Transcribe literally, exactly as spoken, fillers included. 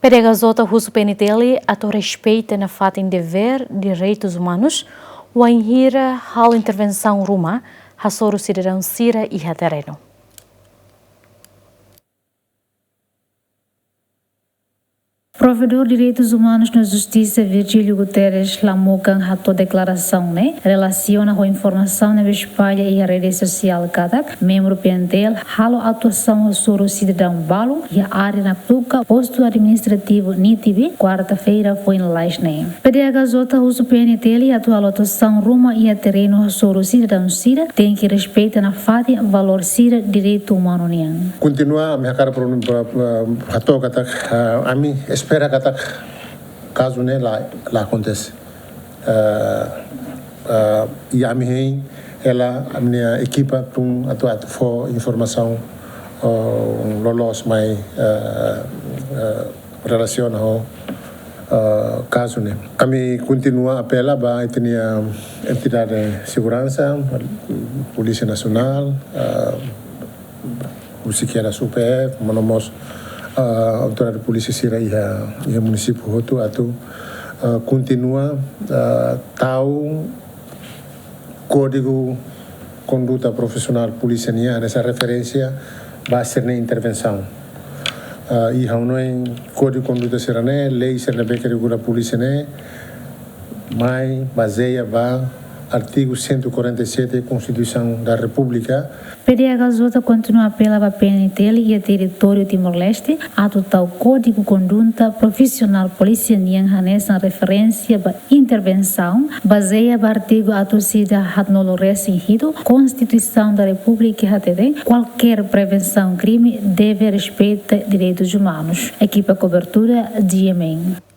PDHJ husu PNTL atu respeita nafatin devér direitus umanus, wainhira halo intervensaun ruma hasoru sidadaun sira iha terrenu. Provedór Direitus Umanus no Justisa Virgílio Guterres Lamukan hato'o deklarasaun ne'e relasiona ho informasaun ne'ebé espalla iha rede sosiál katak membru PNTL halo atuasaun hasoru sidadaun balu iha área Naktuka, postu administrativu Nitibi, kuarta-feira foin lalais ne'e. PDHJ husu PNTL atu halo atuasaun ruma iha terrenu hasoru sidadaun sira, tenke respeita nafatin valór sira direitu umanu nian. Kontinua, ami hakarak pro-, pro-, pro-, hato'o katak, ah, ami espera katak kazu ne'e la, la akontese. Ah, ah, i ami hein hela ami-nia ekipa tun atu, atu fó informasaun, ah, loloos mai, ah, ah, relasiona ho, ah, kazu ne'e. Ami kontinua apela ba ita-nia entidade seguransa, Polísia Nasionál, ah, husi kedas UPF, no mós, ah, autoridade polísia sira iha, iha munisípiu hotu atu, ah, kontinua, ah, tau kódigu konduta profisionál polísia nian hanesan referénsia ba sira-nia intervensaun. Ah, i ha'u hanoin kódigu konduta sira-ne'e, lei sira ne'ebé ke regula polísia ne'e, mai bazeia ba artigu cento e quarenta e sete Constituição da República. PDHJ kontinua apela ba PNTL iha territóriu Timor-Leste atu tau kódigu konduta profisionál polísia nian hanesan referénsia ba intervensaun, bazeia ba artigu atus ida haatnulu resin hitu Constituição da República hateten, kualkér prevensaun krime deve respeita direitus umanus. Ekipa kobertura, GMN.